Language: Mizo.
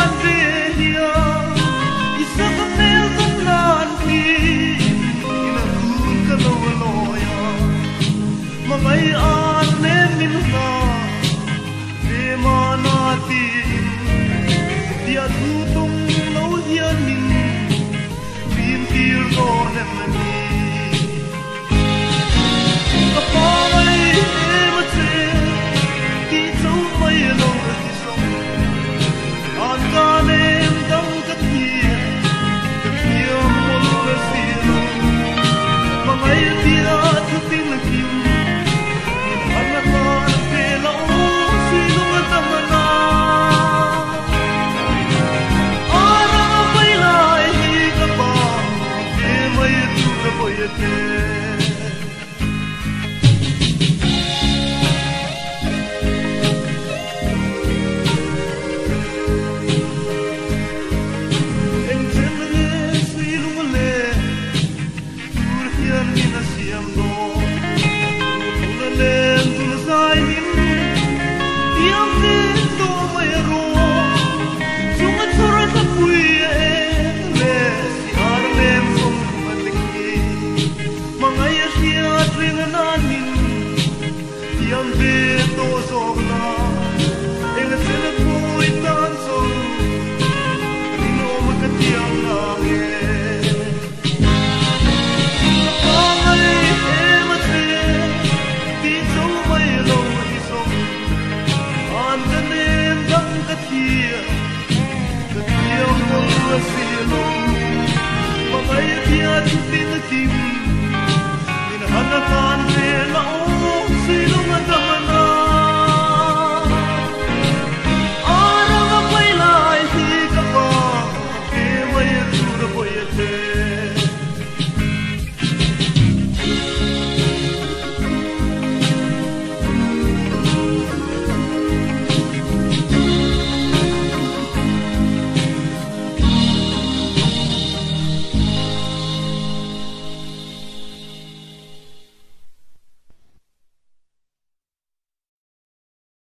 dan ve hian Isaka hmel tum nan hi in a kun ka lo a lawi a, hmangai an nem min hla ve mahna tiin tia thu tung lo hian min rin tir dawn em ni? Ka pa mai em a che tih cho mai lo hi zawng an ka nem dang ka thiam ka thiam mawlh a si lo hmangaih tia thu tin kim min han a hlan ve lo si lung a dam a na a ram a vai lai hi ka pa ve mai tu ka vawi a te. Eng chen nge sui lung le tur hian min a siam dawn Duhthuna len dul zai min tiam ve tawh mai rawh Chung a chhawr hla pui a eng le si ar lem zawng a te khi Hmangaih a hriat reng a nan min tiam ve tawh zawk la Eng a chen a phawi tan zo rinawm ka tiang nang e. Ka pa ngai em a che tih cho mai lo hi zawng an ka nem dang ka thiam ka thiam mawlh a si lo hmangaih bia thu tin a kim.